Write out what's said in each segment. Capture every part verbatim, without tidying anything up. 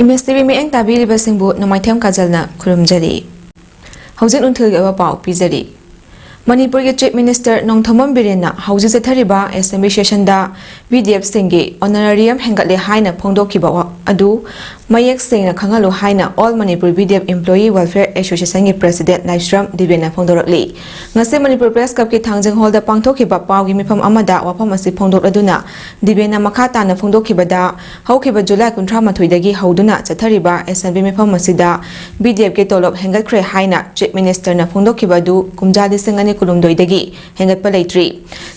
Image TV ꯃꯤꯠꯌꯦꯡ ꯇꯥꯕꯤꯔꯤꯕꯁꯤꯡꯕꯨ ꯅꯣꯡꯃꯥꯏꯊꯦꯝ ꯀꯥꯖꯜꯅ ꯈꯨꯔꯨꯝꯖꯔꯤ꯫ ꯍꯧꯖꯤꯛ ꯅꯨꯡꯊꯤꯜꯒꯤ ꯑꯣꯏꯕ ꯄꯥꯎ ꯄꯤꯖꯔꯤ꯫ ꯃꯅꯤꯄꯨꯔꯒꯤ ꯆꯤꯐ ꯃꯤꯅꯤꯁꯇꯔ ꯅꯣꯡꯊꯣꯝꯕꯝ ꯕꯤꯔꯦꯟꯅ ꯍꯧꯖꯤꯛ ꯆꯠꯊꯔꯤꯕ ꯑꯦꯁꯦꯝꯕ꯭ꯂꯤ ꯁꯦꯁꯟꯗ ꯕꯤ ꯗꯤ ꯑꯦꯐꯁꯤꯡꯒꯤ ꯑꯣꯅꯔꯥꯔꯤꯌꯝ ꯍꯦꯟꯒꯠꯂꯦ ꯍꯥꯏꯅ ꯐꯣꯡꯗꯣꯛꯈꯤꯕ ꯋꯥ-, ꯑꯗꯨ ꯃꯌꯦꯛ ꯁꯦꯡꯅ ꯈꯪꯍꯜꯂꯨ ꯍꯥꯏꯅ all Manipur B D F employee welfare ꯑꯦꯁꯣꯁꯤꯌꯦꯁꯟꯒꯤ ꯄ꯭ꯔꯦꯁꯤꯗꯦꯟꯠ ꯂꯥꯏꯁ꯭ꯔꯝ ꯗꯤꯕꯦꯟꯅ ꯐꯣꯡꯗꯣꯔꯛꯂꯤ꯫ ꯉꯁꯤ ꯃꯅꯤꯄꯨꯔ ꯄ꯭ꯔꯦꯁ ꯀ꯭ꯂꯕꯀꯤ ꯊꯥꯡꯖꯤꯡ ꯍꯣꯜꯗ ꯄꯥꯡꯊꯣꯛꯈꯤꯕ ꯄꯥꯎꯒꯤ ꯃꯤꯐꯝ ꯑꯃꯗ ꯋꯥꯐꯝ ꯑꯁꯤ ꯐꯣꯡꯗꯣꯛꯂꯗꯨꯅ ꯗꯤꯕꯦꯟꯅ ꯃꯈꯥ ꯇꯥꯅ ꯐꯣꯡꯗꯣꯛꯈꯤꯕꯗ, ꯍꯧꯈꯤꯕ ꯖꯨꯂꯥꯏ ꯀꯨꯟꯊ꯭ꯔꯥ ꯃꯥꯊꯣꯏꯗꯒꯤ ꯍꯧꯗꯨꯅ ꯆꯠꯊꯔꯤꯕ ꯑꯦꯁꯦꯝꯕ꯭ꯂꯤ ꯃꯤꯐꯝ ꯑꯁꯤꯗ ꯕꯤ ꯗꯤ ꯑꯦꯐꯀꯤ ꯇꯣꯂꯣꯞ ꯍꯦꯟꯒꯠꯈ꯭ꯔꯦ ꯍꯥꯏꯅ ꯆꯤꯐ ꯃꯤꯅꯤꯁꯇꯔꯅ ꯐꯣꯡꯗꯣꯛꯈꯤꯕ ꯑꯗꯨ ꯀꯨꯝꯖꯥ ꯂꯤꯁꯤꯡ ꯑꯅꯤ ꯀꯨꯟꯍꯨꯝꯗꯣꯏꯗꯒꯤ ꯍꯦꯟꯒꯠꯄ ꯂꯩꯇ꯭ꯔꯤ꯫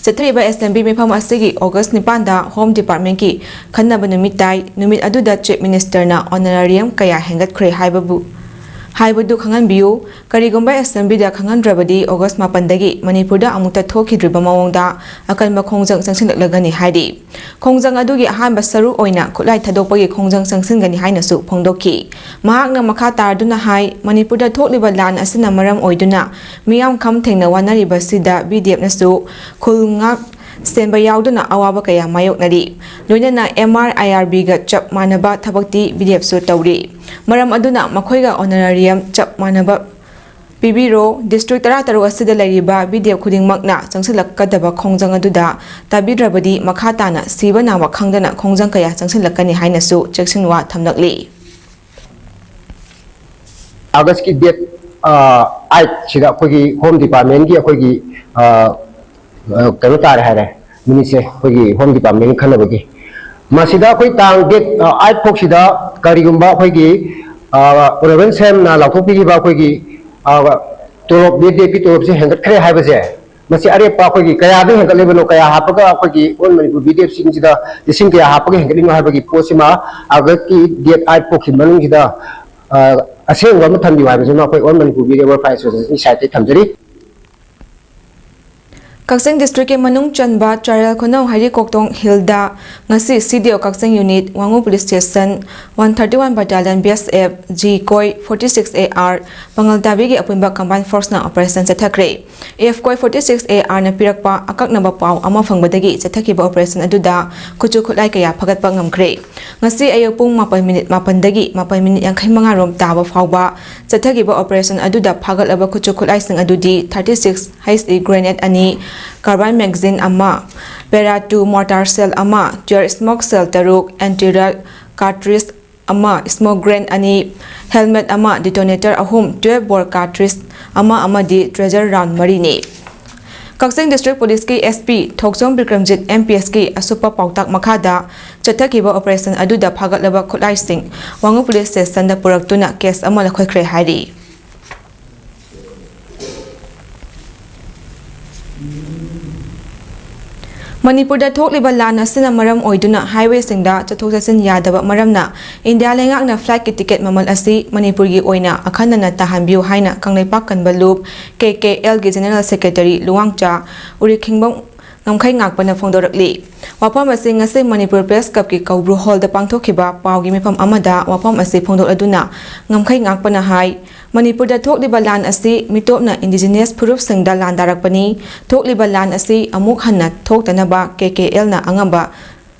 ꯆꯠꯊꯔꯤꯕ ꯑꯦꯁꯦꯝꯕ꯭ꯂꯤ ꯃꯤꯐꯝ ꯑꯁꯤꯒꯤ ꯑꯣꯒꯁ ꯅꯤꯄꯥꯟꯗ ꯍꯣꯝ ꯗꯤꯄꯥꯔꯠꯃꯦꯟꯠꯀꯤ ꯈꯟꯅꯕ ꯅꯨꯃꯤꯠ ꯇꯥꯏ꯫ ꯅꯨꯃꯤꯠ ꯑꯗꯨꯗ ꯆꯤꯐ ꯃꯤꯅꯤꯁꯇꯔꯅ ꯑꯣꯅꯔꯥꯔꯤꯌꯝ ꯀꯌꯥ ꯍꯦꯟꯒꯠꯈ꯭ꯔꯦ ꯍꯥꯏꯕꯕꯨ, ꯍꯥꯏꯕꯗꯨ ꯈꯪꯍꯟꯕꯤꯌꯨ꯫ ꯀꯔꯤꯒꯨꯝꯕ ꯑꯦꯁꯦꯝꯕ꯭ꯂꯤꯗ ꯈꯪꯍꯟꯗ꯭ꯔꯕꯗꯤ ꯑꯣꯒꯁ ꯃꯥꯄꯟꯗꯒꯤ ꯃꯅꯤꯄꯨꯔꯗ ꯑꯃꯨꯛꯇ ꯊꯣꯛꯈꯤꯗ꯭ꯔꯤꯕ ꯃꯑꯣꯡꯗ ꯑꯀꯟꯕ ꯈꯣꯡꯖꯪ ꯆꯪꯁꯤꯜꯂꯛꯂꯒꯅꯤ ꯍꯥꯏꯔꯤ꯫ ꯈꯣꯡꯖꯪ ꯑꯗꯨꯒꯤ ꯑꯍꯥꯟꯕ ꯁꯔꯨꯛ ꯑꯣꯏꯅ ꯈꯨꯠꯂꯥꯏ ꯊꯥꯗꯣꯛꯄꯒꯤ ꯈꯣꯡꯖꯪ ꯆꯪꯁꯤꯟꯒꯅꯤ ꯍꯥꯏꯅꯁꯨ ꯐꯣꯡꯗꯣꯛꯈꯤ꯫ ꯃꯍꯥꯛꯅ ꯃꯈꯥ ꯇꯥꯔꯗꯨꯅ ꯍꯥꯏ, ꯃꯅꯤꯄꯨꯔꯗ ꯊꯣꯛꯂꯤꯕ ꯂꯥꯟ ꯑꯁꯤꯅ ꯃꯔꯝ ꯑꯣꯏꯗꯨꯅ ꯃꯤꯌꯥꯝ ꯈꯝ ꯊꯦꯡꯅ ꯋꯥꯅꯔꯤꯕꯁꯤꯗ ꯕꯤ ꯗꯤ ꯑꯦꯐꯅꯁꯨ ꯈꯨꯜ ꯉꯥꯛ ꯁꯦꯟꯕ ꯌꯥꯎꯗꯨꯅ ꯑꯋꯥꯕ ꯀꯌꯥ ꯃꯥꯌꯣꯛꯅꯔꯤ꯫ ꯂꯣꯏꯅꯅ ꯑꯦꯝ ꯑꯥꯔ ꯑꯥꯏ ꯑꯥꯔ ꯕꯤꯒ ꯆꯞ ꯃꯥꯟꯅꯕ ꯊꯕꯛꯇꯤ ꯕꯤ ꯗꯤ ꯑꯦꯐꯁꯨ ꯇꯧꯔꯤ꯫ ꯃꯔꯝ ꯑꯗꯨꯅ ꯃꯈꯣꯏꯒ ꯑꯣꯅꯔꯥꯔꯤꯌꯝ ꯆꯞ ꯃꯥꯟꯅꯕ ꯄꯤꯕꯤꯔꯣ꯫ ꯗꯤꯁꯇ꯭ꯔꯤꯛ ꯇꯔꯥꯇꯔꯨꯛ ꯑꯁꯤꯗ ꯂꯩꯔꯤꯕ ꯕꯤ ꯗꯤ ꯑꯦꯐ ꯈꯨꯗꯤꯡꯃꯛꯅ ꯆꯪꯁꯤꯜꯂꯛꯀꯗꯕ ꯈꯣꯡꯖꯪ ꯑꯗꯨꯗ ꯇꯥꯕꯤꯗ꯭ꯔꯕꯗꯤ ꯃꯈꯥ ꯇꯥꯅ ꯁꯤꯕ ꯅꯥꯕ ꯈꯪꯗꯅ ꯈꯣꯡꯖꯪ ꯀꯌꯥ ꯆꯪꯁꯤꯜꯂꯛꯀꯅꯤ ꯍꯥꯏꯅꯁꯨ ꯆꯦꯛꯁꯤꯟꯋꯥ ꯊꯝꯂꯛꯂꯤ꯫ ꯑꯥꯒꯁꯀꯤ ꯗꯦꯠ, ꯑ, ꯑꯥꯏꯠ ꯁꯤꯗ ꯑꯩꯈꯣꯏꯒꯤ ꯍꯣꯝ ꯗꯤꯄꯥꯔꯠꯃꯦꯟꯒꯤ ꯑꯩꯈꯣꯏꯒꯤ, ꯑ, ꯑ, ꯀꯩꯅꯣ ꯇꯥꯔꯦ ꯍꯥꯏꯔꯦ, ꯅꯨꯃꯤꯠꯁꯦ ꯑꯩꯈꯣꯏꯒꯤ ꯍꯣꯝ ꯗꯤꯄꯥꯔꯠꯃꯦꯟꯒꯤ ꯈꯟꯅꯕꯒꯤ꯫ ꯃꯁꯤꯗ ꯑꯩꯈꯣꯏ ꯇꯥꯡ ꯗꯦꯠ, ꯑ, ꯑꯥꯏꯠ ꯐꯥꯎꯁꯤꯗ ꯀꯔꯤꯒꯨꯝꯕ ꯑꯩꯈꯣꯏꯒꯤ, ꯑ, ꯑꯣꯅꯔꯦꯕꯜ ꯁꯦꯝꯅ ꯂꯥꯎꯊꯣꯛꯄꯤꯈꯤꯕ ꯑꯩꯈꯣꯏꯒꯤ, ꯑ, ꯇꯣꯂꯣꯞ, ꯕꯤ ꯗꯤ ꯑꯦꯐꯀꯤ ꯇꯣꯂꯣꯞꯁꯦ ꯍꯦꯟꯒꯠꯈ꯭ꯔꯦ ꯍꯥꯏꯕꯁꯦ, ꯃꯁꯤ ꯑꯔꯦꯞꯄ ꯑꯩꯈꯣꯏꯒꯤ ꯀꯌꯥꯗ ꯍꯦꯟꯒꯠꯂꯤꯕꯅꯣ, ꯀꯌꯥ ꯍꯥꯞꯄꯒ ꯑꯩꯈꯣꯏꯒꯤ ꯑꯣꯜ ꯃꯅꯤꯄꯨꯔ ꯕꯤ ꯗꯤ ꯑꯦꯐꯁꯤꯡꯁꯤꯗ ꯂꯤꯁꯤꯡ ꯀꯌꯥ ꯍꯥꯞꯄꯒ ꯍꯦꯟꯒꯠꯂꯤꯅꯣ ꯍꯥꯏꯕꯒꯤ ꯄꯣꯠꯁꯤꯃ ꯑꯥꯒꯁꯀꯤ ꯗꯦꯠ ꯑꯥꯏꯠ ꯐꯥꯎꯒꯤ ꯃꯅꯨꯡꯁꯤꯗ, ꯑ, ꯑꯁꯦꯡꯕ ꯑꯃ ꯊꯝꯕꯤꯌꯨ ꯍꯥꯏꯕꯁꯤꯃ ꯑꯩꯈꯣꯏ all Manipur B D F welfare ꯑꯦꯁꯣꯁꯤꯌꯦꯁꯟꯒꯤ ꯁꯥꯏꯠꯇꯒꯤ ꯊꯝꯖꯔꯤ꯫ ꯀꯛꯆꯤꯡ ꯗꯤꯁꯇ꯭ꯔꯤꯛꯀꯤ ꯃꯅꯨꯡ ꯆꯟꯕ ꯆꯥꯔꯦꯜ ꯈꯨꯅꯧ ꯍꯩꯔꯤꯀꯣꯛꯇꯣꯡ ꯍꯤꯜꯗ ꯉꯁꯤ C D O Kakching unit, Wangoo police station, one thirty one battalion B S F, G coy, forty six A R, ꯄꯥꯉꯜ ꯇꯥꯕꯤꯒꯤ ꯑꯄꯨꯟꯕ ꯀꯝꯕꯥꯏꯟ ꯐꯣꯔꯁꯅ ꯑꯣꯄꯔꯦꯁꯟ ꯆꯠꯊꯈ꯭ꯔꯦ꯫ F coy forty six A ꯑꯥꯔꯅ ꯄꯤꯔꯛꯄ ꯑꯀꯛꯅꯕ ꯄꯥꯎ ꯑꯃ ꯐꯪꯕꯗꯒꯤ ꯆꯠꯊꯈꯤꯕ ꯑꯣꯄꯔꯦꯁꯟ ꯑꯗꯨꯗ ꯈꯨꯠꯁꯨ ꯈꯨꯠꯂꯥꯏ ꯀꯌꯥ ꯐꯥꯒꯠꯄ ꯉꯝꯈ꯭ꯔꯦ꯫ ꯉꯁꯤ ꯑꯌꯨꯛ ꯄꯨꯡ ꯃꯥꯄꯟ ꯃꯤꯅꯤꯠ ꯃꯥꯄꯟꯗꯒꯤ ꯃꯥꯄꯟ ꯃꯤꯅꯤꯠ ꯌꯥꯡꯈꯩ ꯃꯉꯥ ꯔꯣꯝ ꯇꯥꯕ ꯐꯥꯎꯕ ꯆꯠꯊꯈꯤꯕ ꯑꯣꯄꯔꯦꯁꯟ ꯑꯗꯨꯗ ꯐꯥꯒꯠꯂꯕ ꯈꯨꯠꯁꯨ ꯈꯨꯠꯂꯥꯏꯁꯤꯡ ꯑꯗꯨꯗꯤ thirty six H E grenade ꯑꯅꯤ, ꯀꯥꯔꯕꯥꯏꯟ ꯃꯦꯒꯥꯖꯤꯟ ꯑꯃ, ꯄꯦꯔꯥ ꯇꯨ ꯃꯣꯔꯇꯥꯔ ꯁꯦꯜ ꯑꯃ, ꯇꯤꯌꯔ ꯁ꯭ꯃꯣꯛ ꯁꯦꯜ ꯇꯔꯨꯛ, ꯑꯦꯟꯇꯤꯔꯥꯏꯜ ꯀꯥꯔꯇ꯭ꯔꯤꯖ ꯑꯃ, ꯁ꯭ꯃꯣꯛ ꯒ꯭ꯔꯦꯟ ꯑꯅꯤ, ꯍꯦꯜꯃꯦꯠ ꯑꯃ, ꯗꯤꯇꯣꯅꯦꯇꯔ ꯑꯍꯨꯝ, ꯇꯨꯌꯦꯜꯐ ꯕꯣꯔ ꯀꯥꯔꯇ꯭ꯔꯤꯖ ꯑꯃ ꯑꯃꯗꯤ ꯇ꯭ꯔꯦꯖꯔ ꯔꯥꯎꯟ ꯃꯔꯤꯅꯤ꯫ ꯀꯛꯆꯤꯡ ꯗꯤꯁꯇ꯭ꯔꯤꯛ ꯄꯨꯂꯤꯁꯀꯤ ꯑꯦꯁ ꯄꯤ ꯊꯣꯛꯆꯣꯝ ꯕꯤꯀ꯭ꯔꯝꯖꯤꯠ ꯑꯦꯝ ꯄꯤ ꯑꯦꯁꯀꯤ ꯑꯁꯨꯞꯄ ꯄꯥꯎꯇꯥꯛ ꯃꯈꯥꯗ ꯆꯠꯊꯈꯤꯕ ꯑꯣꯄꯔꯦꯁꯟ ꯑꯗꯨꯗ ꯐꯥꯒꯠꯂꯕ ꯈꯨꯠꯂꯥꯏꯁꯤꯡ ꯋꯥꯉꯨ ꯄꯨꯂꯤꯁ ꯁ꯭ꯇꯦꯁꯟꯗ ꯄꯨꯔꯛꯇꯨꯅ ꯀꯦꯁ ꯑꯃ ꯂꯧꯈꯠꯈ꯭ꯔꯦ ꯍꯥꯏꯔꯤ꯫ ꯃꯅꯤꯄꯨꯔꯗ ꯊꯣꯛꯂꯤꯕ ꯂꯥꯟ ꯑꯁꯤꯅ ꯃꯔꯝ ꯑꯣꯏꯗꯨꯅ ꯍꯥꯏꯋꯦꯁꯤꯡꯗ ꯆꯠꯊꯣꯛ ꯆꯠꯁꯤꯟ ꯌꯥꯗꯕ ꯃꯔꯝꯅ ꯏꯟꯗꯤꯌꯥ ꯂꯩꯉꯥꯛꯅ ꯐ꯭ꯂꯥꯏꯠꯀꯤ ꯇꯤꯀꯦꯠ ꯃꯃꯜ ꯑꯁꯤ ꯃꯅꯤꯄꯨꯔꯒꯤ ꯑꯣꯏꯅ ꯑꯈꯟꯅꯅ ꯇꯥꯍꯟꯕꯤꯌꯨ ꯍꯥꯏꯅ ꯀꯪꯂꯩꯄꯥꯛ ꯀꯟꯕ ꯂꯨꯞ, ꯀꯦ ꯀꯦ ꯑꯦꯜꯒꯤ ꯖꯦꯅꯔꯦꯜ ꯁꯦꯀ꯭ꯔꯦꯇꯔꯤ ꯂꯨꯋꯥꯡꯆꯥ ꯎꯔꯤꯈꯤꯡꯕꯝ ꯉꯝꯈꯩ ꯉꯥꯛꯄꯅ ꯐꯣꯡꯗꯣꯔꯛꯂꯤ꯫ ꯋꯥꯐꯝ ꯑꯁꯤ ꯉꯁꯤ ꯃꯅꯤꯄꯨꯔ ꯄ꯭ꯔꯦꯁ ꯀ꯭ꯂꯕꯀꯤ ꯀꯧꯕ꯭ꯔꯨ ꯍꯣꯜꯗ ꯄꯥꯡꯊꯣꯛꯈꯤꯕ ꯄꯥꯎꯒꯤ ꯃꯤꯐꯝ ꯑꯃꯗ ꯋꯥꯐꯝ ꯑꯁꯤ ꯐꯣꯡꯗꯣꯛꯂꯗꯨꯅ ꯉꯝꯈꯩ ꯉꯥꯛꯄꯅ ꯍꯥꯏ, ꯃꯅꯤꯄꯨꯔꯗ ꯊꯣꯛꯂꯤꯕ ꯂꯥꯟ ꯑꯁꯤ ꯃꯤꯇꯣꯞꯅ ꯏꯟꯗꯤꯖꯤꯅꯁ ꯐꯨꯔꯨꯞꯁꯤꯡꯗ ꯂꯥꯟꯗꯥꯔꯛꯄꯅꯤ꯫ ꯊꯣꯛꯂꯤꯕ ꯂꯥꯟ ꯑꯁꯤ ꯑꯃꯨꯛ ꯍꯟꯅ ꯊꯣꯛꯇꯅꯕ ꯀꯦ ꯀꯦ ꯑꯦꯜꯅ ꯑꯉꯝꯕ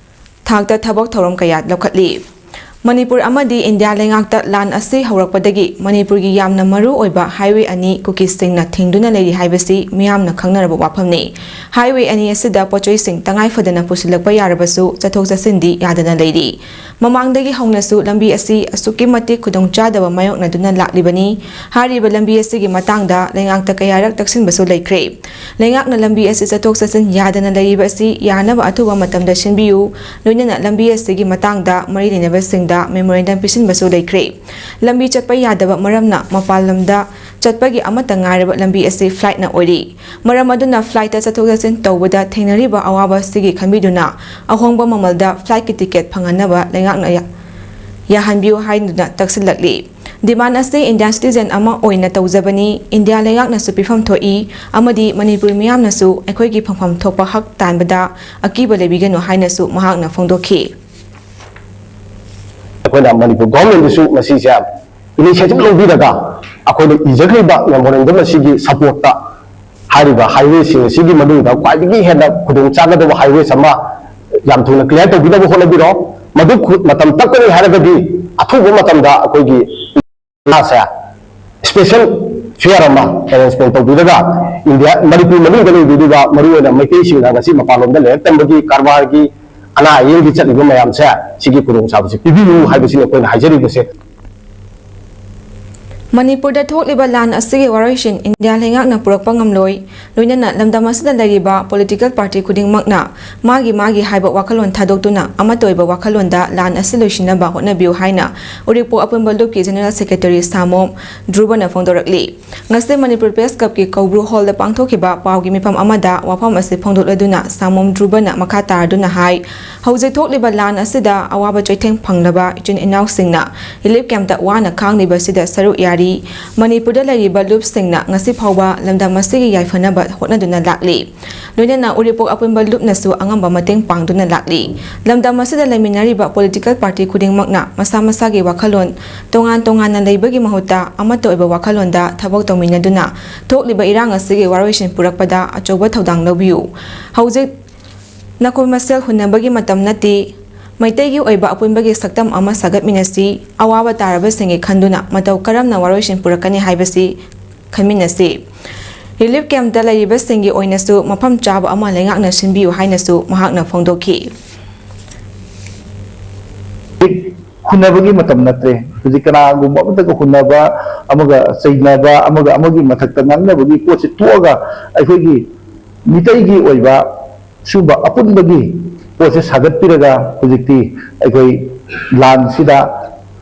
ꯊꯥꯛꯇ ꯊꯕꯛ ꯊꯧꯔꯝ ꯀꯌꯥ ꯂꯧꯈꯠꯂꯤ꯫ ꯃꯅꯤꯄꯨꯔ ꯑꯃꯗꯤ ꯏꯟꯗꯤꯌꯥ ꯂꯩꯉꯥꯛꯇ ꯂꯥꯟ ꯑꯁꯤ ꯍꯧꯔꯛꯄꯗꯒꯤ ꯃꯅꯤꯄꯨꯔꯒꯤ ꯌꯥꯝꯅ ꯃꯔꯨ ꯑꯣꯏꯕ ꯍꯥꯏꯋꯦ ꯑꯅꯤ ꯀꯨꯀꯤꯁꯤꯡꯅ ꯊꯤꯡꯗꯨꯅ ꯂꯩꯔꯤ ꯍꯥꯏꯕꯁꯤ ꯃꯤꯌꯥꯝꯅ ꯈꯪꯅꯔꯕ ꯋꯥꯐꯝꯅꯤ꯫ ꯍꯥꯏꯋꯦ ꯑꯅꯤ ꯑꯁꯤꯗ ꯄꯣꯠꯆꯩꯁꯤꯡ ꯇꯉꯥꯏ ꯐꯗꯅ ꯄꯨꯁꯤꯜꯂꯛꯄ ꯌꯥꯔꯕꯁꯨ ꯆꯠꯊꯣꯛ ꯆꯠꯁꯤꯟꯗꯤ ꯌꯥꯗꯅ ꯂꯩꯔꯤ꯫ ꯃꯃꯥꯡꯗꯒꯤ ꯍꯧꯅꯁꯨ ꯂꯝꯕꯤ ꯑꯁꯤ ꯑꯁꯨꯛꯀꯤ ꯃꯇꯤꯛ ꯈꯨꯗꯣꯡꯆꯥꯗꯕ ꯃꯥꯌꯣꯛꯅꯗꯨꯅ ꯂꯥꯛꯂꯤꯕꯅꯤ꯫ ꯍꯥꯏꯔꯤꯕ ꯂꯝꯕꯤ ꯑꯁꯤꯒꯤ ꯃꯇꯥꯡꯗ ꯂꯩꯉꯥꯛꯇ ꯀꯌꯥꯔꯛ ꯇꯛꯁꯤꯟꯕꯁꯨ ꯂꯩꯈ꯭ꯔꯦ꯫ ꯂꯩꯉꯥꯛꯅ ꯂꯝꯕꯤ ꯑꯁꯤ ꯆꯠꯊꯣꯛ ꯆꯠꯁꯤꯟ ꯌꯥꯗꯅ ꯂꯩꯔꯤꯕ ꯑꯁꯤ ꯌꯥꯅꯕ ꯑꯊꯨꯕ ꯃꯇꯝꯗ ꯁꯤꯟꯕꯤꯌꯨ, ꯂꯣꯏꯅꯅ ꯂꯝꯕꯤ ꯑꯁꯤꯒꯤ ꯃꯇꯥꯡꯗ ꯃꯔꯤ ꯂꯩꯅꯕꯁꯤꯡꯗ ꯃꯦꯃꯣꯔꯦꯟꯗꯝ ꯄꯤꯁꯤꯟꯕꯁꯨ ꯂꯩꯈ꯭ꯔꯦ꯫ ꯂꯝꯕꯤ ꯆꯠꯄ ꯌꯥꯗꯕ ꯃꯔꯝꯅ ꯃꯄꯥꯟ ꯂꯝꯗ ꯆꯠꯄꯒꯤ ꯑꯃꯠꯇ ꯉꯥꯏꯔꯕ ꯂꯝꯕꯤ ꯑꯁꯤ ꯐ꯭ꯂꯥꯏꯠꯅ ꯑꯣꯏꯔꯤ꯫ ꯃꯔꯝ ꯑꯗꯨꯅ ꯐ꯭ꯂꯥꯏꯠꯇ ꯆꯠꯊꯣꯛ ꯆꯠꯁꯤꯟ ꯇꯧꯕꯗ ꯊꯦꯡꯅꯔꯤꯕ ꯑꯋꯥꯕ ꯑꯁꯤꯒꯤ ꯈꯟꯕꯤꯗꯨꯅ ꯑꯍꯣꯡꯕ ꯃꯃꯜꯗ ꯐ꯭ꯂꯥꯏꯠꯀꯤ ꯇꯤꯀꯦꯠ ꯐꯪꯍꯟꯅꯕ ꯂꯩꯉꯥꯛꯅ ꯌꯥ-, ꯌꯥꯍꯟꯕꯤꯌꯨ ꯍꯥꯏꯗꯨꯅ ꯇꯛꯁꯤꯜꯂꯛꯂꯤ꯫ Demand ꯑꯁꯤ Indian citizen ꯑꯃ ꯑꯣꯏꯅ ꯇꯧꯖꯕꯅꯤ, ꯏꯟꯗꯤꯌꯥ ꯂꯩꯉꯥꯛꯅꯁꯨ ꯄꯤꯐꯝ ꯊꯣꯛꯏ ꯑꯃꯗꯤ ꯃꯅꯤꯄꯨꯔ ꯃꯤꯌꯥꯝꯅꯁꯨ ꯑꯩꯈꯣꯏꯒꯤ ꯐꯪꯐꯝ ꯊꯣꯛꯄ ꯍꯛ ꯇꯥꯟꯕꯗ ꯑꯀꯤꯕ ꯂꯩꯕꯤꯒꯅꯨ ꯍꯥꯏꯅꯁꯨ ꯃꯍꯥꯛꯅ ꯐꯣꯡꯗꯣꯛꯈꯤ꯫ ꯑꯩꯈꯣꯏꯅ ꯃꯅꯤꯄꯨꯔ ꯒꯣꯔꯃꯦꯟꯗꯁꯨ ꯃꯁꯤꯁꯦ ꯏꯅꯤꯁꯤꯌꯦꯇꯤꯚ ꯂꯧꯕꯤꯔꯒ ꯑꯩꯈꯣꯏꯅ ꯏꯖꯈ꯭ꯔꯤꯕ ꯃꯦꯃꯣꯔꯦꯟꯗꯝ ꯑꯁꯤꯒꯤ ꯁꯄꯣꯔꯠꯇ ꯍꯥꯏꯔꯤꯕ ꯍꯥꯏꯋꯦꯁꯤꯡ ꯑꯁꯤꯒꯤ ꯃꯅꯨꯡꯗ ꯈ꯭ꯋꯥꯏꯗꯒꯤ ꯍꯦꯟꯅ ꯈꯨꯗꯣꯡ ꯆꯥꯒꯗꯕ ꯍꯥꯏꯋꯦꯁ ꯑꯃ ꯌꯥꯝ ꯊꯨꯅ ꯀ꯭ꯂꯤꯌꯥꯔ ꯇꯧꯕꯤꯅꯕ ꯍꯣꯠꯅꯕꯤꯔꯣ꯫ ꯃꯗꯨ ꯈꯨ- ꯃꯇꯝ ꯇꯞꯀꯅꯤ ꯍꯥꯏꯔꯒꯗꯤ ꯑꯊꯨꯕ ꯃꯇꯝꯗ ꯑꯩꯈꯣꯏꯒꯤ ꯁꯦ ꯁ꯭ꯄꯦꯁꯦꯜ ꯐꯤꯌꯔ ꯑꯃ ꯑꯦꯔꯦꯟꯖꯃꯦꯟ ꯇꯧꯕꯤꯔꯒ ꯏꯟꯗꯤꯌꯥ ꯃꯅꯤꯄꯨꯔ ꯃꯅꯨꯡꯗ ꯂꯩꯕꯤꯔꯤꯕ ꯃꯔꯨꯑꯣꯏꯅ ꯃꯩꯇꯩꯁꯤꯡꯅ ꯉꯁꯤ ꯃꯄꯥꯟꯂꯣꯝꯗ ꯂꯥꯏꯔꯤꯛ ꯇꯝꯕꯒꯤ ꯀꯔꯕꯥꯔꯒꯤ ꯑꯅꯥ ꯑꯌꯦꯛꯒꯤ ꯆꯠꯂꯤꯕ ꯃꯌꯥꯝꯁꯦ ꯁꯤꯒꯤ ꯈꯨꯗꯣꯡꯆꯥꯕꯁꯦ ꯄꯤꯕꯤꯌꯨ ꯍꯥꯏꯕꯁꯤꯅꯤ ꯑꯩꯈꯣꯏꯅ ꯍꯥꯏꯖꯔꯤꯕꯁꯦ꯫ ꯃꯅꯤꯄꯨꯔꯗ ꯊꯣꯛꯂꯤꯕ ꯂꯥꯟ ꯑꯁꯤꯒꯤ ꯋꯥꯔꯣꯏꯁꯤꯟ ꯏꯟꯗꯤꯌꯥ ꯂꯩꯉꯥꯛꯅ ꯄꯨꯔꯛꯄ ꯉꯝꯂꯣꯏ, ꯂꯣꯏꯅꯅ ꯂꯝꯗꯝ ꯑꯁꯤꯗ ꯂꯩꯔꯤꯕ ꯄꯣꯂꯤꯇꯤꯀꯦꯜ ꯄꯥꯔꯇꯤ ꯈꯨꯗꯤꯡꯃꯛꯅ ꯃꯥꯒꯤ ꯃꯥꯒꯤ ꯍꯥꯏꯕ ꯋꯥꯈꯜꯂꯣꯟ ꯊꯥꯗꯣꯛꯇꯨꯅ ꯑꯃꯠꯇ ꯑꯣꯏꯕ ꯋꯥꯈꯜꯂꯣꯟꯗ ꯂꯥꯟ ꯑꯁꯤ ꯂꯣꯏꯁꯤꯟꯅꯕ ꯍꯣꯠꯅꯕꯤꯌꯨ ꯍꯥꯏꯅ ꯎꯔꯤꯄꯣꯛ ꯑꯄꯨꯟꯕ ꯂꯨꯞꯀꯤ ꯖꯦꯅꯔꯦꯜ ꯁꯦꯀ꯭ꯔꯦꯇꯔꯤ ꯁꯥꯃꯣꯝ ꯙ꯭ꯔꯨꯕꯅ ꯐꯣꯡꯗꯣꯔꯛꯂꯤ꯫ ꯉꯁꯤ ꯃꯅꯤꯄꯨꯔ ꯄ꯭ꯔꯦꯁ ꯀ꯭ꯂꯕꯀꯤ ꯀꯧꯕ꯭ꯔꯨ ꯍꯣꯜꯗ ꯄꯥꯡꯊꯣꯛꯈꯤꯕ ꯄꯥꯎꯒꯤ ꯃꯤꯐꯝ ꯑꯃꯗ ꯋꯥꯐꯝ ꯑꯁꯤ ꯐꯣꯡꯗꯣꯛꯂꯗꯨꯅ ꯁꯥꯃꯣꯝ ꯙ꯭ꯔꯨꯕꯅ ꯃꯈꯥ ꯇꯥꯔꯗꯨꯅ ꯍꯥꯏ, ꯍꯧꯖꯤꯛ ꯊꯣꯛꯂꯤꯕ ꯂꯥꯟ ꯑꯁꯤꯗ ꯑꯋꯥꯕ ꯆꯩꯊꯦꯡ ꯐꯪꯂꯕ ꯏꯆꯤꯟ ꯏꯅꯥꯎꯁꯤꯡꯅ ꯔꯤꯂꯤꯐ ꯀꯦꯝꯞꯇ ꯋꯥꯅ ꯈꯥꯡꯂꯤꯕꯁꯤꯗ ꯁꯔꯨꯛ ꯌꯥꯔꯤ꯫ ꯃꯅꯤꯄꯨꯔꯗ ꯂꯩꯔꯤꯕ ꯂꯨꯞꯁꯤꯡꯅ ꯉꯁꯤ ꯐꯥꯎꯕ ꯂꯝꯗꯝ ꯑꯁꯤꯒꯤ ꯌꯥꯏꯐꯅꯕ ꯍꯣꯠꯅꯗꯨꯅ ꯂꯥꯛꯂꯤ꯫ ꯂꯣꯏꯅꯅ ꯎꯔꯤꯄꯣꯛ ꯑꯄꯨꯟꯕ ꯂꯨꯞꯅꯁꯨ ꯑꯉꯝꯕ ꯃꯇꯦꯡ ꯄꯥꯡꯗꯨꯅ ꯂꯥꯛꯂꯤ꯫ ꯂꯝꯗꯝ ꯑꯁꯤꯗ ꯂꯩꯃꯤꯟꯅꯔꯤꯕ ꯄꯣꯂꯤꯇꯤꯀꯦꯜ ꯄꯥꯔꯇꯤ ꯈꯨꯗꯤꯡꯃꯛꯅ ꯃꯁꯥ ꯃꯁꯥꯒꯤ ꯋꯥꯈꯜꯂꯣꯟ ꯇꯣꯉꯥꯟ ꯇꯣꯉꯥꯟꯅ ꯂꯩꯕꯒꯤ ꯃꯍꯨꯠꯇ ꯑꯃꯠꯇ ꯑꯣꯏꯕ ꯋꯥꯈꯜꯂꯣꯟꯗ ꯊꯕꯛ ꯇꯧꯃꯤꯟꯅꯗꯨꯅ ꯊꯣꯛꯂꯤꯕ ꯏꯔꯥꯡ ꯑꯁꯤꯒꯤ ꯋꯥꯔꯣꯏꯁꯤꯟ ꯄꯨꯔꯛꯄꯗ ꯑꯆꯧꯕ ꯊꯧꯗꯥꯡ ꯂꯧꯕꯤꯌꯨ꯫ ꯍꯧꯖꯤꯛ ꯅꯈꯣꯏ ꯃꯁꯦꯜ ꯍꯨꯟꯅꯕꯒꯤ ꯃꯇꯝ ꯅꯠꯇꯦ꯫ ꯃꯩꯇꯩꯒꯤ ꯑꯣꯏꯕ ꯑꯄꯨꯟꯕꯒꯤ ꯁꯛꯇꯝ ꯑꯃ ꯁꯥꯒꯠꯃꯤꯟꯅꯁꯤ꯫ ꯑꯋꯥꯕ ꯇꯥꯔꯕꯁꯤꯡꯒꯤ ꯈꯟꯗꯨꯅ ꯃꯇꯧ ꯀꯔꯝꯅ ꯋꯥꯔꯣꯏꯁꯤꯟ ꯄꯨꯔꯛꯀꯅꯤ ꯍꯥꯏꯕꯁꯤ ꯈꯟꯃꯤꯟꯅꯁꯤ꯫ ꯔꯤꯂꯤꯐ ꯀꯦꯝꯞꯇ ꯂꯩꯔꯤꯕꯁꯤꯡꯒꯤ ꯑꯣꯏꯅꯁꯨ ꯃꯐꯝ ꯆꯥꯕ ꯑꯃ ꯂꯩꯉꯥꯛꯅ ꯁꯤꯟꯕꯤꯌꯨ ꯍꯥꯏꯅꯁꯨ ꯃꯍꯥꯛꯅ ꯐꯣꯡꯗꯣꯛꯈꯤ꯫ ꯍꯨꯟꯅꯕꯒꯤ ꯃꯇꯝ ꯅꯠꯇ꯭ꯔꯦ꯫ ꯍꯧꯖꯤꯛ ꯀꯅꯥꯒꯨꯝꯕ ꯑꯃꯠꯇꯒ ꯍꯨꯟꯅꯕ, ꯑꯃꯒ ꯆꯩꯅꯕ, ꯑꯃꯒ ꯑꯃꯒꯤ ꯃꯊꯛꯇ ꯉꯥꯡꯅꯕꯒꯤ ꯄꯣꯠꯁꯤ ꯇꯣꯛꯑꯒ ꯑꯩꯈꯣꯏꯒꯤ ꯃꯤꯇꯩꯒꯤ ꯑꯣꯏꯕ ꯁꯨꯝꯕ ꯑꯄꯨꯟꯕꯒꯤ ꯄꯣꯠꯁꯦ ꯁꯥꯒꯠꯄꯤꯔꯒ ꯍꯧꯖꯤꯛꯇꯤ ꯑꯩꯈꯣꯏ ꯂꯥꯟꯁꯤꯗ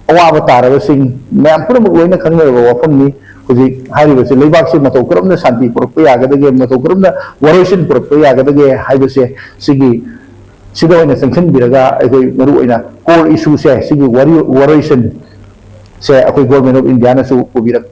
ꯑꯋꯥꯕ ꯇꯥꯔꯕꯁꯤꯡ ꯃꯌꯥꯝ ꯄꯨꯝꯅꯃꯛ ꯂꯣꯏꯅ ꯈꯪꯅꯔꯕ ꯋꯥꯐꯝꯅꯤ꯫ ꯍꯧꯖꯤꯛ ꯍꯥꯏꯔꯤꯕꯁꯤ ꯂꯩꯕꯥꯛꯁꯤ ꯃꯇꯧ ꯀꯔꯝꯅ ꯁꯥꯟꯇꯤ ꯄꯨꯔꯛꯄ ꯌꯥꯒꯗꯒꯦ, ꯃꯇꯧ ꯀꯔꯝꯅ ꯋꯥꯔꯣꯏꯁꯤꯟ ꯄꯨꯔꯛꯄ ꯌꯥꯒꯗꯒꯦ ꯍꯥꯏꯕꯁꯦ ꯁꯤꯒꯤ ꯁꯤꯗ ꯑꯣꯏꯅ ꯆꯪꯁꯤꯟꯕꯤꯔꯒ ꯑꯩꯈꯣꯏ ꯃꯔꯨ ꯑꯣꯏꯅ core issue ꯁꯦ ꯁꯤꯒꯤ ꯋꯥꯔꯤ ꯋꯥꯔꯣꯏꯁꯤꯟ ꯁꯦ ꯑꯩꯈꯣꯏ Government of Indiaꯅꯁꯨ ꯄꯨꯕꯤꯔꯛ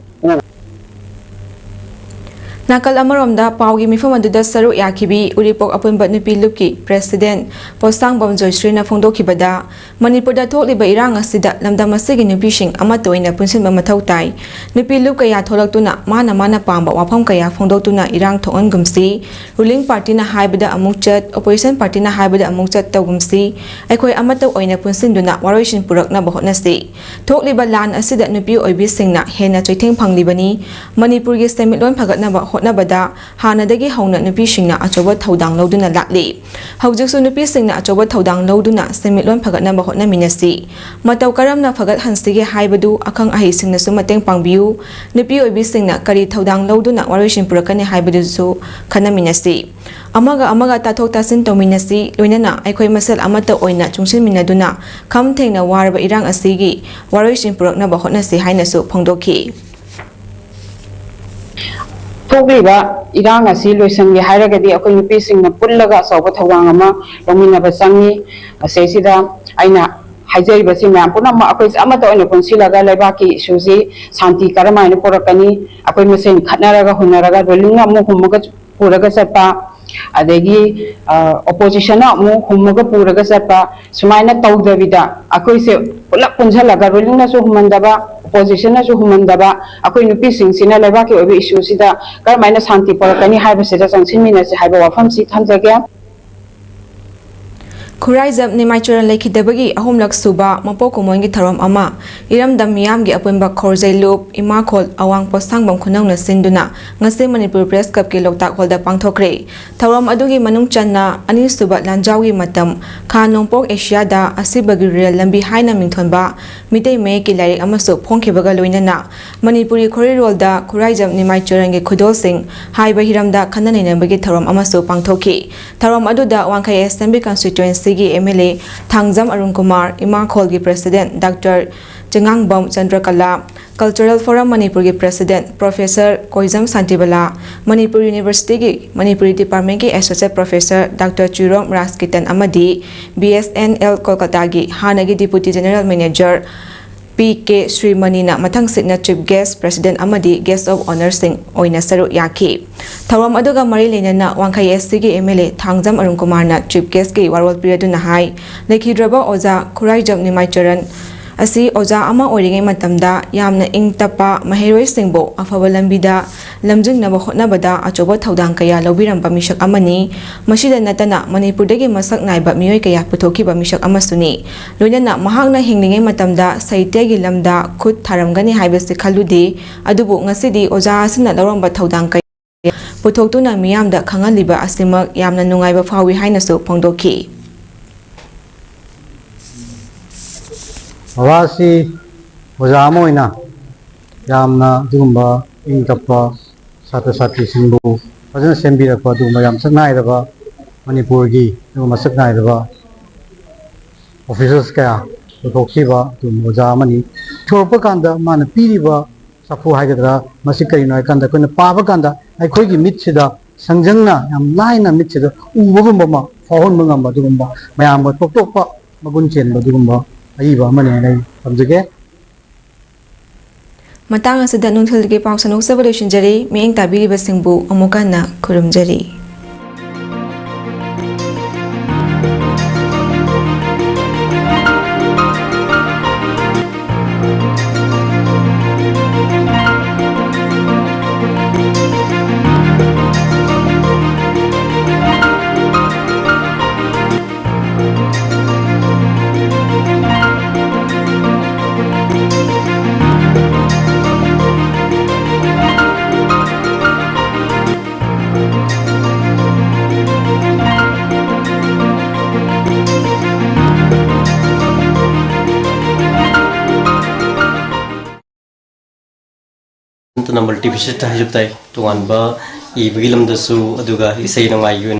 ꯅꯥꯀꯜ ꯑꯃꯔꯣꯝꯗ ꯄꯥꯎꯒꯤ ꯃꯤꯐꯝ ꯑꯗꯨꯗ ꯁꯔꯨꯛ ꯌꯥꯈꯤꯕꯤ ꯎꯔꯤꯄꯣꯛ ꯑꯄꯨꯟꯕ ꯅꯨꯄꯤ ꯂꯨꯞꯀꯤ President ꯄꯣꯁꯥꯡꯕꯝ ꯖꯣꯏꯁ꯭ꯔꯤꯅ ꯐꯣꯡꯗꯣꯛꯈꯤꯕꯗ, ꯃꯅꯤꯄꯨꯔꯗ ꯊꯣꯛꯂꯤꯕ ꯏꯔꯥꯡ ꯑꯁꯤꯗ ꯂꯝꯗꯝ ꯑꯁꯤꯒꯤ ꯅꯨꯄꯤꯁꯤꯡ ꯑꯃꯠꯇ ꯑꯣꯏꯅ ꯄꯨꯟꯁꯤꯟꯕ ꯃꯊꯧ ꯇꯥꯏ꯫ ꯅꯨꯄꯤ ꯂꯨꯞ ꯀꯌꯥ ꯊꯣꯛꯂꯛꯇꯨꯅ ꯃꯥꯅ ꯃꯥꯅ ꯄꯥꯝꯕ ꯋꯥꯐꯝ ꯀꯌꯥ ꯐꯣꯡꯗꯣꯛꯇꯨꯅ ꯏꯔꯥꯡ ꯊꯣꯛꯍꯟꯒꯨꯝꯁꯤ꯫ Ruling partyꯅ ꯍꯥꯏꯕꯗ ꯑꯃꯨꯛ ꯆꯠ, opposition partyꯅ ꯍꯥꯏꯕꯗ ꯑꯃꯨꯛ ꯆꯠ ꯇꯧꯒꯨꯝꯁꯤ꯫ ꯑꯩꯈꯣꯏ ꯑꯃꯠꯇ ꯑꯣꯏꯅ ꯄꯨꯟꯁꯤꯟꯗꯨꯅ ꯋꯥꯔꯣꯏꯁꯤꯟ ꯄꯨꯔꯛꯅꯕ ꯍꯣꯠꯅꯁꯤ꯫ ꯊꯣꯛꯂꯤꯕ ꯂꯥꯟ ꯑꯁꯤꯗ ꯅꯨꯄꯤ ꯑꯣꯏꯕꯤꯁꯤꯡꯅ ꯍꯦꯟꯅ ꯆꯩꯊꯦꯡ ꯐꯪꯂꯤꯕꯅꯤ꯫ ꯃꯅꯤꯄꯨꯔꯒꯤ ꯁꯦꯟꯃꯤꯠꯂꯣꯟ ꯐꯒꯠꯅꯕ ꯍꯣꯠꯅꯕꯗ ꯍꯥꯟꯅꯗꯒꯤ ꯍꯧꯅ ꯅꯨꯄꯤꯁꯤꯡꯅ ꯑꯆꯧꯕ ꯊꯧꯗꯥꯡ ꯂꯧꯗꯨꯅ ꯂꯥꯛꯂꯤ꯫ ꯍꯧꯖꯤꯛꯁꯨ ꯅꯨꯄꯤꯁꯤꯡꯅ ꯑꯆꯧꯕ ꯊꯧꯗꯥꯡ ꯂꯧꯗꯨꯅ ꯁꯦꯟꯃꯤꯠꯂꯣꯟ ꯐꯒꯠꯅꯕ ꯍꯣꯠꯅꯃꯤꯟꯅꯁꯤ꯫ ꯃꯇꯧ ꯀꯔꯝꯅ ꯐꯒꯠꯍꯟꯁꯤꯒꯦ ꯍꯥꯏꯕꯗꯨ ꯑꯈꯪ ꯑꯍꯩꯁꯤꯡꯅꯁꯨ ꯃꯇꯦꯡ ꯄꯥꯡꯕꯤꯌꯨ꯫ ꯅꯨꯄꯤ ꯑꯣꯏꯕꯤꯁꯤꯡꯅ ꯀꯔꯤ ꯊꯧꯗꯥꯡ ꯂꯧꯗꯨꯅ ꯋꯥꯔꯣꯏꯁꯤꯟ ꯄꯨꯔꯛꯀꯅꯤ ꯍꯥꯏꯕꯗꯨꯁꯨ ꯈꯟꯅꯃꯤꯟꯅꯁꯤ꯫ ꯑꯃꯒ ꯑꯃꯒ ꯇꯥꯊꯣꯛ ꯇꯥꯁꯤꯟ ꯇꯧꯃꯤꯟꯅꯁꯤ, ꯂꯣꯏꯅꯅ ꯑꯩꯈꯣꯏ ꯃꯁꯦꯜ ꯑꯃꯠꯇ ꯑꯣꯏꯅ ꯆꯨꯡꯁꯤꯟꯃꯤꯟꯅꯗꯨꯅ ꯈꯝ ꯊꯦꯡꯅ ꯋꯥꯔꯕ ꯏꯔꯥꯡ ꯑꯁꯤꯒꯤ ꯋꯥꯔꯣꯏꯁꯤꯟ ꯄꯨꯔꯛꯅꯕ ꯍꯣꯠꯅꯁꯤ ꯍꯥꯏꯅꯁꯨ ꯐꯣꯡꯗꯣꯛꯈꯤ꯫ ꯊꯣꯛꯂꯤꯕ ꯏꯔꯥꯡ ꯑꯁꯤ ꯂꯣꯏꯁꯤꯟꯒꯦ ꯍꯥꯏꯔꯒꯗꯤ ꯑꯩꯈꯣꯏ ꯅꯨꯄꯤꯁꯤꯡꯅ ꯄꯨꯜꯂꯒ ꯑꯆꯧꯕ ꯊꯧꯗꯥꯡ ꯑꯃ ꯂꯧꯃꯤꯟꯅꯕ ꯆꯪꯉꯤ꯫ ꯃꯁꯤꯁꯤꯗ ꯑꯩꯅ ꯍꯥꯏꯖꯔꯤꯕꯁꯤ ꯃꯌꯥꯝ ꯄꯨꯝꯅꯃꯛ ꯑꯩꯈꯣꯏꯁꯦ ꯑꯃꯠꯇ ꯑꯣꯏꯅ ꯄꯨꯟꯁꯤꯜꯂꯒ ꯂꯩꯕꯥꯛꯀꯤ ꯏꯁꯨꯁꯤ ꯁꯥꯟꯇꯤ ꯀꯔꯝꯍꯥꯏꯅ ꯄꯨꯔꯛꯀꯅꯤ? ꯑꯩꯈꯣꯏ ꯃꯁꯦꯟ ꯈꯠꯅꯔꯒ ꯍꯨꯟꯅꯔꯒ ꯔꯨꯂꯤꯡꯅ ꯑꯃꯨꯛ ꯍꯨꯝꯃꯒ ꯄꯨꯔꯒ ꯆꯠꯄ, ꯑꯗꯒꯤ ꯑꯣꯄꯣꯖꯤꯁꯟꯅ ꯑꯃꯨꯛ ꯍꯨꯝꯃꯒ ꯄꯨꯔꯒ ꯆꯠꯄ, ꯁꯨꯃꯥꯏꯅ ꯇꯧꯗꯕꯤꯗ ꯑꯩꯈꯣꯏꯁꯦ ꯄꯨꯂꯞ ꯄꯨꯟꯁꯤꯜꯂꯒ ꯔꯨꯂꯤꯡꯅꯁꯨ ꯍꯨꯝꯍꯟꯗꯕ, ꯑꯣꯄꯣꯖꯤꯁꯟꯅꯁꯨ ꯍꯨꯝꯍꯟꯗꯕ, ꯑꯩꯈꯣꯏ ꯅꯨꯄꯤꯁꯤꯡꯁꯤꯅ ꯂꯩꯕꯥꯛꯀꯤ ꯑꯣꯏꯕ ꯏꯁꯨꯁꯤꯗ ꯀꯔꯝꯍꯥꯏꯅ ꯁꯥꯟꯇꯤ ꯄꯨꯔꯛꯀꯅꯤ ꯍꯥꯏꯕꯁꯤꯗ ꯆꯪꯁꯤꯟꯃꯤꯟꯅꯁꯤ ꯍꯥꯏꯕ ꯋꯥꯐꯝꯁꯤ ꯊꯝꯖꯒꯦ꯫ ꯈꯨꯔꯥꯏꯖꯝ ꯅꯤꯃꯥꯏꯆꯔꯟ ꯂꯩꯈꯤꯗꯕꯒꯤ ꯑꯍꯨꯝꯂꯛ ꯁꯨꯕ ꯃꯄꯣꯛ ꯀꯨꯝꯑꯣꯟꯒꯤ ꯊꯧꯔꯝ ꯑꯃ ꯏꯔꯝꯗꯝ ꯃꯤꯌꯥꯝꯒꯤ ꯑꯄꯨꯟꯕ ꯈꯣꯔꯖꯩ ꯂꯨꯞ, ꯏꯃꯥꯈꯣꯜ, ꯑꯋꯥꯡ ꯄꯣꯠꯁꯥꯡꯕꯝ ꯈꯨꯅꯧꯅ ꯁꯤꯟꯗꯨꯅ ꯉꯁꯤ ꯃꯅꯤꯄꯨꯔ Press Clubꯀꯤ ꯂꯣꯛꯇꯥꯛ ꯍꯣꯜꯗ ꯄꯥꯡꯊꯣꯛꯈ꯭ꯔꯦ꯫ ꯊꯧꯔꯝ ꯑꯗꯨꯒꯤ ꯃꯅꯨꯡ ꯆꯟꯅ ꯑꯅꯤꯁꯨꯕ ꯂꯥꯟꯖꯥꯎꯒꯤ ꯃꯇꯝ, ꯈꯥ ꯅꯣꯡꯄꯣꯛ ꯑꯦꯁꯤꯌꯥꯗ ꯑꯁꯤꯕꯒꯤ ꯔꯦꯜ ꯂꯝꯕꯤ ꯍꯥꯏꯅ ꯃꯤꯡꯊꯣꯟꯕ ꯃꯤꯇꯩ ꯃꯌꯦꯛꯀꯤ ꯂꯥꯏꯔꯤꯛ ꯑꯃꯁꯨ ꯐꯣꯡꯈꯤꯕꯒ ꯂꯣꯏꯅꯅ ꯃꯅꯤꯄꯨꯔꯤ ꯈꯣꯔꯤꯔꯣꯜꯗ ꯈꯨꯔꯥꯏꯖꯝ ꯅꯤꯃꯥꯏꯆꯔꯟꯒꯤ ꯈꯨꯗꯣꯜꯁꯤꯡ ꯍꯥꯏꯕ ꯍꯤꯔꯝꯗ ꯈꯟꯅ ꯅꯩꯅꯕꯒꯤ ꯊꯧꯔꯝ ꯑꯃꯁꯨ ꯄꯥꯡꯊꯣꯛꯈꯤ꯫ ꯊꯧꯔꯝ ꯑꯗꯨꯗ ꯋꯥꯡꯈꯩ Assembly Constituencyꯒꯤ MLA Thangjam Arun Kumar, ꯏꯃꯥꯈꯣꯜꯒꯤ President Doctor ꯆꯉꯥꯡꯕꯝ ꯆꯟꯗ꯭ꯔꯀꯂꯥ, Cultural Forum ꯃꯅꯤꯄꯨꯔꯒꯤ President Professor ꯀꯣꯏꯖꯝ Shantibala, Manipur Universityꯒꯤ Manipuri Departmentꯀꯤ Associate Professor Doctor ꯆꯨꯏꯔꯣꯝ ꯔꯥꯖꯀꯤꯇꯟ ꯑꯃꯗꯤ BSNL ꯀꯣꯜꯀꯇꯥꯒꯤ ꯍꯥꯟꯅꯒꯤ Deputy General Manager P K ꯁ꯭ꯔꯤꯃꯅꯤꯅ ꯃꯊꯪꯁꯤꯠꯅ Chief Guest, President ꯑꯃꯗꯤ Guest of Honourꯁꯤꯡ ꯑꯣꯏꯅ ꯁꯔꯨꯛ ꯌꯥꯈꯤ꯫ ꯊꯧꯔꯝ ꯑꯗꯨꯒ ꯃꯔꯤ ꯂꯩꯅꯅ ꯋꯥꯡꯈꯩ S Cꯒꯤ M L A Thangjam Arun ꯀꯨꯃꯥꯔꯅ Chief Guestꯀꯤ ꯋꯥꯔꯣꯜ ꯄꯤꯔꯗꯨꯅ ꯍꯥꯏ, ꯂꯩꯈꯤꯗ꯭ꯔꯕ ꯑꯣꯖꯥ ꯈꯨꯔꯥꯏꯖꯝ ꯅꯤꯃꯥꯏꯆꯔꯟ ꯑꯁꯤ ꯑꯣꯖꯥ ꯑꯃ ꯑꯣꯏꯔꯤꯉꯩ ꯃꯇꯝꯗ ꯌꯥꯝꯅ ꯏꯪ ꯇꯞꯄ, ꯃꯍꯩꯔꯣꯏꯁꯤꯡꯕꯨ ꯑꯐꯕ ꯂꯝꯕꯤꯗ ꯂꯝꯖꯤꯡꯅꯕ ꯍꯣꯠꯅꯕꯗ ꯑꯆꯧꯕ ꯊꯧꯗꯥꯡ ꯀꯌꯥ ꯂꯧꯕꯤꯔꯝꯕ ꯃꯤꯁꯛ ꯑꯃꯅꯤ꯫ ꯃꯁꯤꯗ ꯅꯠꯇꯅ ꯃꯅꯤꯄꯨꯔꯗꯒꯤ ꯃꯁꯛ ꯅꯥꯏꯕ ꯃꯤꯑꯣꯏ ꯀꯌꯥ ꯄꯨꯊꯣꯛꯈꯤꯕ ꯃꯤꯁꯛ ꯑꯃꯁꯨꯅꯤ꯫ ꯂꯣꯏꯅꯅ ꯃꯍꯥꯛꯅ ꯍꯤꯡꯂꯤꯉꯩ ꯃꯇꯝꯗ ꯁꯥꯍꯤꯇ꯭ꯌꯒꯤ ꯂꯝꯗ ꯈꯨꯠ ꯊꯥꯔꯝꯒꯅꯤ ꯍꯥꯏꯕꯁꯤ ꯈꯜꯂꯨꯗꯦ꯫ ꯑꯗꯨꯕꯨ ꯉꯁꯤꯗꯤ ꯑꯣꯖꯥ ꯑꯁꯤꯅ ꯂꯧꯔꯝꯕ ꯊꯧꯗꯥꯡ ꯀꯌꯥ ꯄꯨꯊꯣꯛꯇꯨꯅ ꯃꯤꯌꯥꯝꯗ ꯈꯪꯍꯜꯂꯤꯕ ꯑꯁꯤꯃꯛ ꯌꯥꯝꯅ ꯅꯨꯡꯉꯥꯏꯕ ꯐꯥꯎꯏ ꯍꯥꯏꯅꯁꯨ ꯐꯣꯡꯗꯣꯛꯈꯤ꯫ ꯕꯕꯥꯁꯤ ꯑꯣꯖꯥ ꯑꯃ ꯑꯣꯏꯅ ꯌꯥꯝꯅ ꯑꯗꯨꯒꯨꯝꯕ ꯏꯪ ꯇꯞꯄ, ꯁꯥꯇ꯭ꯔ ꯁꯥꯇ꯭ꯔꯤꯁꯤꯡꯕꯨ ꯐꯖꯅ ꯁꯦꯝꯕꯤꯔꯛꯄ ꯑꯗꯨꯒꯨꯝꯕ ꯌꯥꯝ ꯁꯛ ꯅꯥꯏꯔꯕ, ꯃꯅꯤꯄꯨꯔꯒꯤ ꯑꯗꯨꯒꯨꯝꯕ ꯁꯛ ꯅꯥꯏꯔꯕ officers ꯀꯌꯥ ꯄꯨꯊꯣꯛꯈꯤꯕ ꯑꯗꯨꯒꯨꯝꯕ ꯑꯣꯖꯥ ꯑꯃꯅꯤ꯫ ꯊꯣꯔꯛꯄ ꯀꯥꯟꯗ ꯃꯥꯅ ꯄꯤꯔꯤꯕ ꯁꯥꯐꯨ ꯍꯥꯏꯒꯗ꯭ꯔꯥ, ꯃꯁꯤ ꯀꯔꯤꯅꯣ ꯍꯥꯏ ꯀꯥꯟꯗ ꯑꯩꯈꯣꯏꯅ ꯄꯥꯕ ꯀꯥꯟꯗ ꯑꯩꯈꯣꯏꯒꯤ ꯃꯤꯠꯁꯤꯗ ꯁꯪꯖꯪꯅ ꯌꯥꯝ ꯂꯥꯏꯅ ꯃꯤꯠꯁꯤꯗ ꯎꯕꯒꯨꯝꯕ ꯑꯃ ꯐꯥꯎꯍꯟꯕ ꯉꯝꯕ ꯑꯗꯨꯒꯨꯝꯕ ꯃꯌꯥꯝꯒ ꯇꯣꯞ ꯇꯣꯞꯄ ꯃꯒꯨꯟ ꯆꯦꯟꯕ ꯑꯗꯨꯒꯨꯝꯕ ꯑꯏꯕ ꯑꯃꯅꯤ ꯍꯥꯏꯅ ꯑꯩ ꯊꯝꯖꯒꯦ꯫ ꯃꯇꯥꯡ ꯑꯁꯤꯗ ꯅꯨꯡꯊꯤꯜꯒꯤ ꯄꯥꯎ ꯁꯟꯗꯣꯛꯆꯕ ꯂꯣꯏꯁꯤꯟꯖꯔꯤ꯫ ꯃꯤꯠꯌꯦꯡ ꯇꯥꯕꯤꯔꯤꯕꯁꯤꯡꯕꯨ ꯑꯃꯨꯛ ꯍꯟꯅ ꯈꯨꯔꯨꯝꯖꯔꯤ꯫ ꯅꯠꯇꯅ multifaceted ꯍꯥꯏꯖꯕ ꯇꯥꯏ꯫ ꯇꯣꯉꯥꯟꯕ ꯏꯕꯒꯤ ꯂꯝꯗꯁꯨ, ꯑꯗꯨꯒ ꯏꯁꯩ ꯅꯣꯡꯃꯥꯏꯒꯤ ꯑꯣꯏꯅ